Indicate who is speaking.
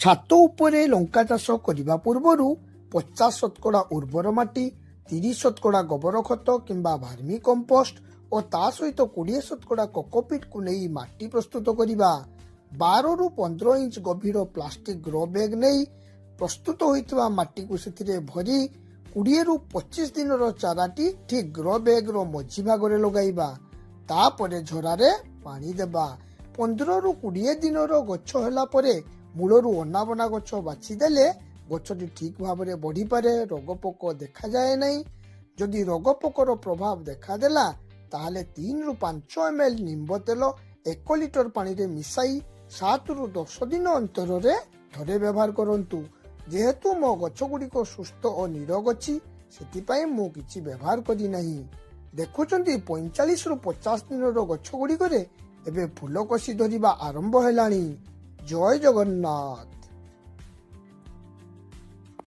Speaker 1: ଛାତ ଉପରେ ଲଙ୍କା ଚାଷ କରିବା ପୂର୍ବରୁ 50% ଉର୍ବର ମାଟି, 30% ଗୋବର ଖତ କିମ୍ବା ଭାର୍ମି କମ୍ପୋଷ୍ଟ ଓ ତା ସହିତ 20% କୋକୋପିଟ୍କୁ ନେଇ ମାଟି ପ୍ରସ୍ତୁତ କରିବା। 12ରୁ 15 ଇଞ୍ଚ ଗଭୀର ପ୍ଲାଷ୍ଟିକ ଗ୍ରୋ ବ୍ୟାଗ୍ ନେଇ ପ୍ରସ୍ତୁତ ହୋଇଥିବା ମାଟିକୁ ସେଥିରେ ଭରି 20ରୁ 25 ଦିନର ଚାରାଟି ଠିକ୍ ଗ୍ରୋ ବ୍ୟାଗ୍ର ମଝି ଭାଗରେ ଲଗାଇବା। ତାପରେ ଝରାରେ ପାଣି ଦେବା। 15ରୁ 20 ଦିନର ଗଛ ହେଲା ପରେ ମୂଳରୁ ଅନାବନା ଗଛ ବାଛିଦେଲେ ଗଛଟି ଠିକ୍ ଭାବରେ ବଢ଼ିପାରେ, ରୋଗ ପୋକ ଦେଖାଯାଏ ନାହିଁ। ଯଦି ରୋଗ ପୋକର ପ୍ରଭାବ ଦେଖାଦେଲା, ତାହେଲେ 3ରୁ 5 ଏମ୍ ଏଲ୍ ନିମ୍ବ ତେଲ 1 ଲିଟର ପାଣିରେ ମିଶାଇ 7ରୁ 10 ଦିନ ଅନ୍ତରରେ ଥରେ ବ୍ୟବହାର କରନ୍ତୁ। ଯେହେତୁ ମୋ ଗଛ ଗୁଡ଼ିକ ସୁସ୍ଥ ଓ ନିରୋଗ ଅଛି, ସେଥିପାଇଁ ମୁଁ କିଛି ବ୍ୟବହାର କରିନାହିଁ। ଦେଖୁଛନ୍ତି, 45ରୁ 50 ଦିନର ଗଛ ଗୁଡ଼ିକରେ ଏବେ ଫୁଲ କଷି ଧରିବା ଆରମ୍ଭ ହେଲାଣି। ଜୟ ଜଗନ୍ନାଥ।